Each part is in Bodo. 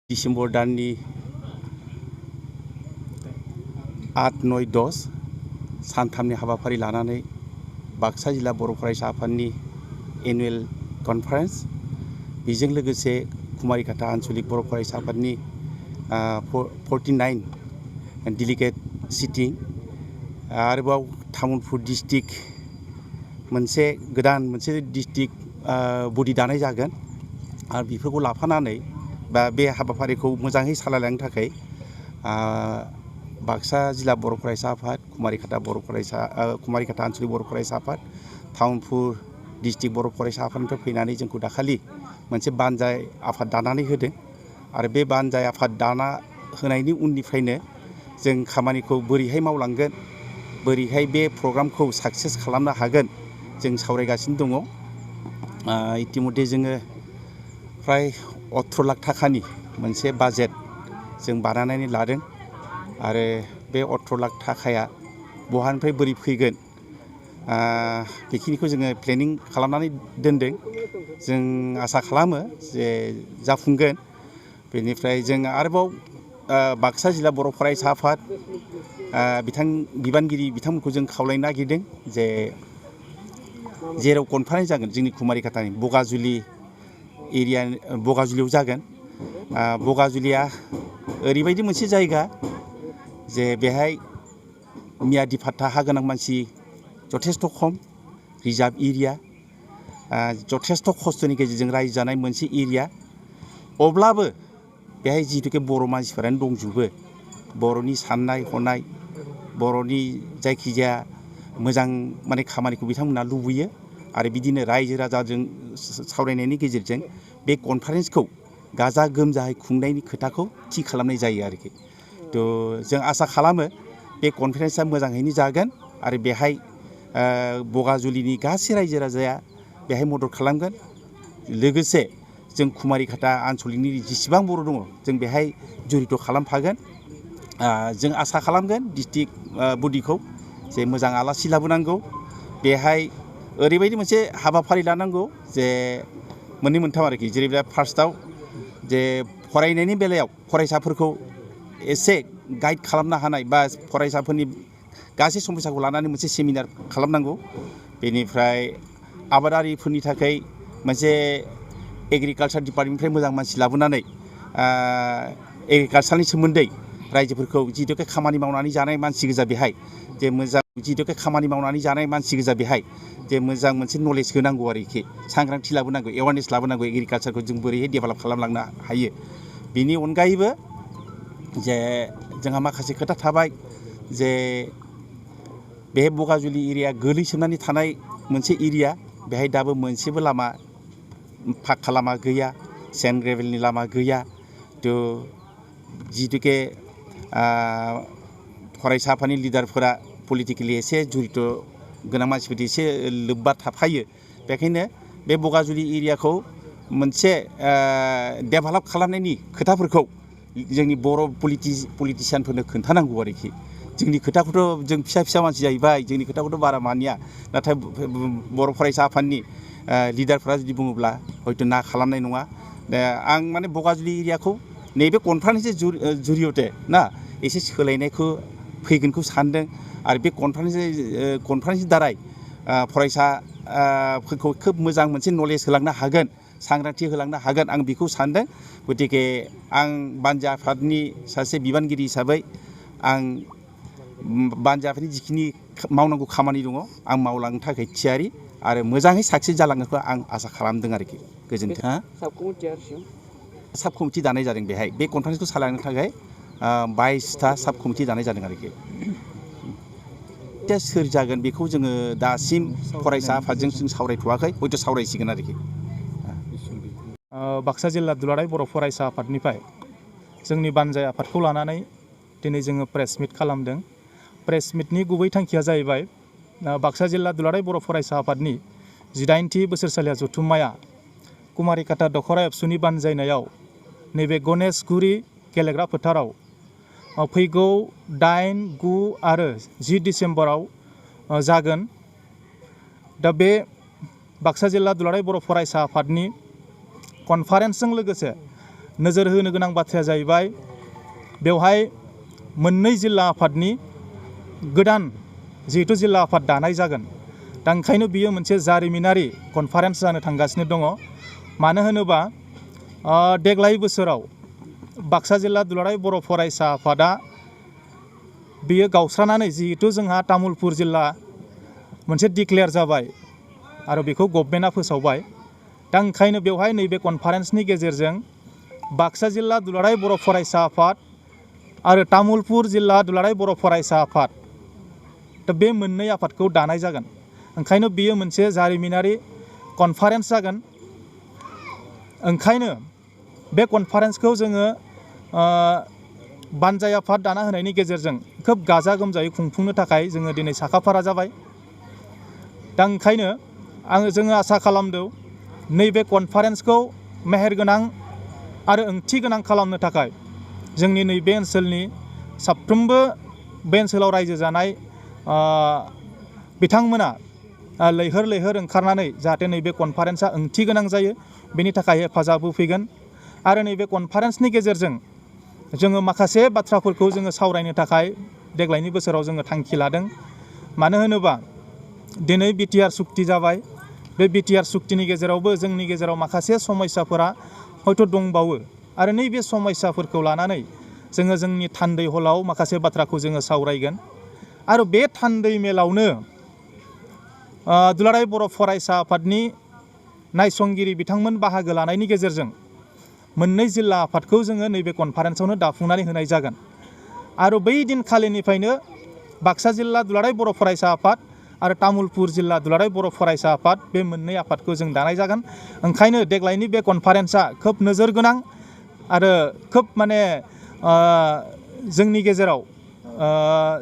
डिसेम्बर दाननि 8, 9, 10 सानथामनि हाबाफारि लानानै बाक्सा जिल्ला बर' फरायसा आफादनि एनुवेल कनफारेन्स बेजों लोगोसे कुमारिघाटा आन्चलिक बर' फरायसा आफादनि 49 डेलिगेट सिटिं आरोबाव तामुलपुर डिस्ट्रिक्ट मोनसे गोदान डिस्ट्रिक्ट बडि दानाय जागोन आरो बेफोरखौ लाफानानै बा बे हाबाफारिखौ मोजाङै सालायलांनो थाखाय बाक्सा जिल्ला बर' फरायसा आफाद कुमारिघाटा आन्चलिक बर' फरायसा आफाद तामुलपुर डिस्ट्रिक्ट बर' फरायसा आफादनिफ्राय फैनानै जोंखौ दाखालि मोनसे बानजाय आफाद दानानै होदों आरो बे बानजाय आफाद दाना होनायनि उननिफ्रायनो जों खामानिखौ बोरैहाय मावलांगोन बोरैहाय बे प्रग्रामखौ साक्सेस खालामनो हागोन जों सावरायगासिनो दङ इतिमध्य जोङो फ्राय 18 लाख थाखानि मोनसे बाजेट जों बानायनानै लादों आरो बे 18 लाख थाखाया बहानिफ्राय बोरै फैगोन बेखिनिखौ जोङो प्लेनिं खालामनानै दोनदों जों आसा खालामो जे जाफुंगोन बेनिफ्राय जों आरोबाव बाक्सा जिल्ला बर' फरायसा आफाद बिबानगिरि बिथांमोनखौ जों खावलायनो नागिरदों जे जेराव कनफारेन्स जागोन जोंनि कुमारिघाटानि बगाजुलि एरिया बगाजुलियाव जागोन बगाजुलिया ओरैबायदि मोनसे जायगा जे बेहाय मियादि फाट्टा हा गोनां मानसि जथेस्थ' खम रिजार्भ एरिया जथेस्थ' खस्थ'नि गेजेरजों रायजो जानाय मोनसे एरिया अब्लाबो बेहाय जिहेतुके बर' मानसिफोरानो दंजोबो बर'नि साननाय हनाय बर'नि जायखिजाया मोजां माने खामानिखौ बिथांमोना लुबैयो आरो बिदिनो रायजो राजाजों सावरायनायनि गेजेरजों बे कनफारेन्सखौ गाजा गोमजायै खुंनायनि खोथाखौ थि खालामनाय जायो आरोखि थ' जों आसा खालामो बे कनफारेन्सआ मोजाङैनो जागोन आरो बेहाय बगाजुलिनि गासै रायजो राजाया बेहाय मदद खालामगोन लोगोसे जों कुमारिघाटा आन्चलिकनि जेसेबां बर' दङ जों बेहाय जड़ित खालामफागोन जों आसा खालामगोन डिस्ट्रिक्ट बडिखौ जे मोजां आलासि लाबोनांगौ बेहाय ओरैबायदि मोनसे हाबाफारि लानांगौ जे मोननै मोनथाम आरोखि जेरै फार्स्टआव जे फरायनायनि बेलायाव फरायसाफोरखौ एसे गाइड खालामनो हानाय बा फरायसाफोरनि गासै समस्याखौ लानानै मोनसे सेमिनार खालामनांगौ बेनिफ्राय आबादारिफोरनि थाखाय मोनसे एग्रिकालसार डिपार्टमेन्टनिफ्राय मोजां मानसि लाबोनानै एग्रिकालसारनि सोमोन्दै रायजोफोरखौ जिहेतुके खामानि मावनानै जानाय मानसि गोजा बेहाय जे मोजां जिहेतुके खामानि मावनानै जानाय मानसि गोजा बेहाय जे मोजां मोनसे नलेज होनांगौ आरोखि सांग्रांथि लाबोनांगौ एवारनेस लाबोनांगौ एग्रिकालसारखौ जों बोरैहाय डेभेलप खालामलांनो हायो बेनि अनगायैबो जे जोंहा माखासे खोथा थाबाय जे बे बगाजुलि एरिया गोलैसोनानै थानाय मोनसे एरिया बेहाय दाबो मोनसेबो लामा पाक्का लामा गैया सेन्ड ग्रेभेलनि लामा गैया थ' जिहेतुके फरायसा आफादनि लिडारफोरा पलिटिकेलि एसे जड़ित गोनां मानसिफोर एसे लोब्बा थाफायो बेखायनो बे बगाजुलि एरियाखौ मोनसे डेभेलप खालामनायनि खोथाफोरखौ जोंनि बर' पलिटिसियानफोरनो खोन्थानांगौ आरोखि जोंनि खोथाखौथ' जों फिसा मानसि जाहैबाय जोंनि खोथाखौथ' बारा मानिया नाथाय बर' फरायसा आफादनि लिडारफ्रा जुदि बुङोब्ला हयथ' ना खालामनाय नङा आं माने बगाजुलि एरियाखौ नैबे कनफारेन्सनि जुरियते ना एसे सोलायनायखौ फैगोनखौ सानदों आरो बे कनफारेन्सनि दाराय फरायसाफोरखौ खोब मोजां मोनसे नलेज होलांनो हागोन सांग्रांथि होलांनो हागोन आं बेखौ सानदों गतिके आं बानजा आफादनि सासे बिबानगिरि हिसाबै आं बानजा आफादनि जिखिनि मावनांगौ खामानि दङ आं मावलांनो थाखाय थियारि आरो मोजाङै साक्सेस जालांगोनखौ आं आसा खालामदों आरोखि गोजोन्थों साब कमिटि दानाय जादों बेहाय बे कनफारेन्सखौ सालायनो थाखाय 22टा साब कमिटि दानाय जादों आरोखि दा सोर जागोन बेखौ जोङो दासिम फरायसा आफादजों जों सावरायथ'वाखै हयथ' सावरायसिगोन आरोखि बाक्सा जिल्ला दुलाराय बर' फरायसा आफादनिफ्राय जोंनि बानजाय आफादखौ लानानै दिनै जोङो प्रेस मिट खालामदों प्रेस मिटनि गुबै थांखिया जाहैबाय बाक्सा जिल्ला दुलाराय बर' फरायसा आफादनि 18थि बोसोरसालिया जथुम्माया कुमारिघाटा दख'रा एबसुनि बानजायनायाव नैबे गणेशगुरि गेलेग्रा फोथाराव फैगौ 8, 9 आरो 10 डिसेम्बराव जागोन दा बे बाक्सा जिल्ला दुलाराय बर' फरायसा आफादनि कनफारेन्सजों लोगोसे नोजोर होनो गोनां बाथ्राया जाहैबाय बेवहाय मोननै जिल्ला आफादनि गोदान जिहेतु जिल्ला आफाद दानाय जागोन दा ओंखायनो बियो मोनसे जारिमिनारि कनफारेन्स जानो थांगासिनो दङ मानो होनोबा देग्लाय बोसोराव बाक्सा जिल्ला दुलाराय बर' फरायसा आफादा बियो गावस्रानानै जिहेतु जोंहा तामुलपुर जिल्ला मोनसे डिक्लेयार जाबाय आरो बेखौ गभर्नमेन्टआ फोसावबाय दा ओंखायनो बेवहाय नैबे कनफारेन्सनि गेजेरजों बाक्सा जिल्ला दुलाराय बर' फरायसा आफाद आरो तामुलपुर जिल्ला दुलाराय बर' फरायसा आफाद दा बे मोननै आफादखौ दानाय जागोन ओंखायनो बियो मोनसे जारिमिनारि कनफारेन्स जागोन ओंखायनो बे कनफारेन्सखौ जोङो बानजाय आफाद दाना होनायनि गेजेरजों खोब गाजा गोमजायै खुंफुंनो थाखाय जोङो दिनै साखाफारा जाबाय दा ओंखायनो जोङो आसा खालामदों नैबे कनफारेन्सखौ मेहेरगोनां आरो ओंथि गोनां खालामनो थाखाय जोंनि नैबे ओनसोलनि साफ्रोमबो बे ओनसोलाव रायजो जानाय बिथांमोना लैहोर लैहोर ओंखारनानै जाहाथे नैबे कनफारेन्सआ ओंथि गोनां जायो बेनि थाखाय हेफाजाब होफैगोन आरो नैबे कनफारेन्सनि गेजेरजों जोङो माखासे बाथ्राफोरखौ जोङो सावरायनो थाखाय देग्लायनि बोसोराव जोङो थांखि लादों मानो होनोबा दिनै बिटिआर सुक्ति जाबाय बे बिटिआर सुक्तिनि गेजेरावबो जोंनि गेजेराव माखासे समस्याफोरा हयथ' दंबावो आरो नैबे समस्याफोरखौ लानानै जोङो जोंनि थान्दै हलाव माखासे बाथ्राखौ जोङो सावरायगोन आरो बे थान्दै मेलावनो दुलाराय बर' फरायसा आफादनि नायसंगिरि बिथांमोन बाहागो लानायनि गेजेरजों मोननै जिल्ला आफादखौ जोङो नैबे कनफारेन्सआवनो दाफुंनानै होनाय जागोन आरो बै दिनखालिनिफ्रायनो बाक्सा जिल्ला दुलाराय बर' फरायसा आफाद आरो तामुलपुर जिल्ला दुलाराय बर' फरायसा आफाद बे मोननै आफादखौ जों दानाय जागोन ओंखायनो देग्लायनि बे कनफारेन्सआ खोब नोजोर गोनां आरो खोब माने जोंनि गेजेराव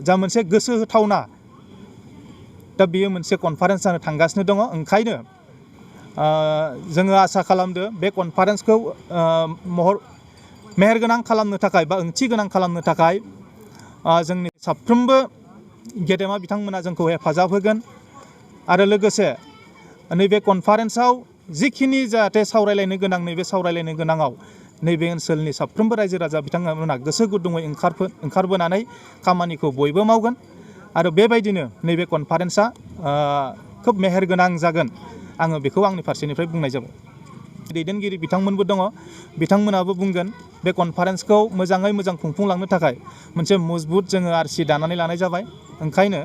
जा मोनसे गोसो होथावना दा बेयो मोनसे कनफारेन्स जानो थांगासिनो दङ ओंखायनो जोङो आसा खालामदो बे कनफारेन्सखौ मेहेरगोनां खालामनो थाखाय बा ओंथि गोनां खालामनो थाखाय जोंनि साफ्रोमबो गेदेमा बिथांमोना जोंखौ हेफाजाब होगोन आरो लोगोसे नैबे कनफारेन्सआव जिखिनि जाहाथे सावरायलायनो गोनां नैबे सावरायलायनो गोनाङाव नैबे ओनसोलनि साफ्रोमबो रायजो राजा बिथांमोना गोसो गुदुङै ओंखारबोनानै खामानिखौ बयबो मावगोन आरो बेबायदिनो नैबे कनफारेन्सआ खोब मेहेरगोनां जागोन आङो बेखौ आंनि फारसेनिफ्राय बुंनाय जाबाय दैदेनगिरि बिथांमोनबो दङ बिथांमोनाबो बुंगोन बे कनफारेन्सखौ मोजाङै मोजां खुंफुंलांनो थाखाय मोनसे मजबुत जोङो आरसि दानानै लानाय जाबाय ओंखायनो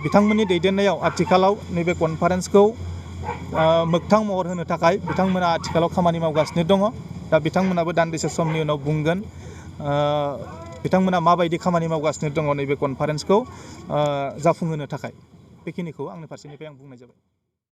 बिथांमोननि दैदेननायाव आथिखालाव नैबे कनफारेन्सखौ मोगथां महर होनो थाखाय बिथांमोना आथिखालाव खामानि मावगासिनो दङ दा बिथांमोनाबो दान्दिसे समनि उनाव बुंगोन बिथांमोना माबायदि खामानि मावगासिनो दङ नैबे कनफारेन्सखौ जाफुंहोनो थाखाय बेखिनिखौ आंनि फारसेनिफ्राय आं बुंनाय जाबाय